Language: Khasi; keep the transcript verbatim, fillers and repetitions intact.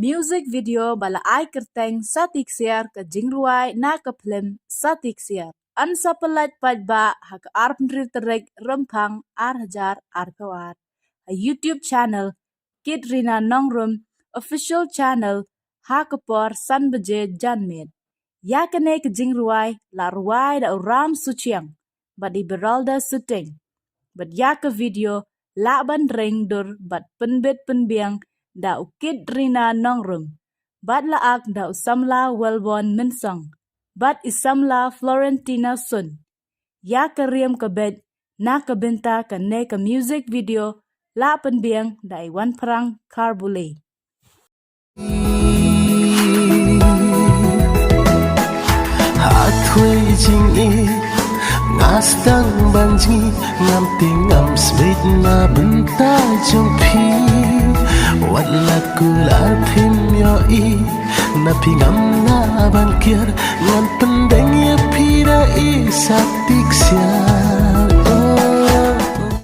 Music video ba la ai kyrteng Sati Ksiar ka jingrwai na ka phlim Sati Ksiar. Yn sa pyllait paidbah ha ka arphew hynriew tarik Rymphang ar hajar arphew ar ha YouTube channel Kit Rina Nongrum official channel ha ka por san baje janmiet. Ïa kane ka jingrwai la rwai da u Ram Suchiang bad i Beralda Suting. Bad ïa ka video lah ban ring dur bad pynbit pynbiang da u Kit Rina Nongrum bad la ak da u samla Welborn Mynsong bad i samla Florentina Sun. Ïa ka riam ka beit na ka bynta kane ka music video la pynbiang da i Wanphrang Kharbule. Hathwei jingïeit nga sdang ban jngi, ngam tieng ngam sbit na bynta jong phi. Wat la kular phim ïohi, na phi ngam lah ban kiar, ngan pyndeng ïa phi da i Sati Ksiar.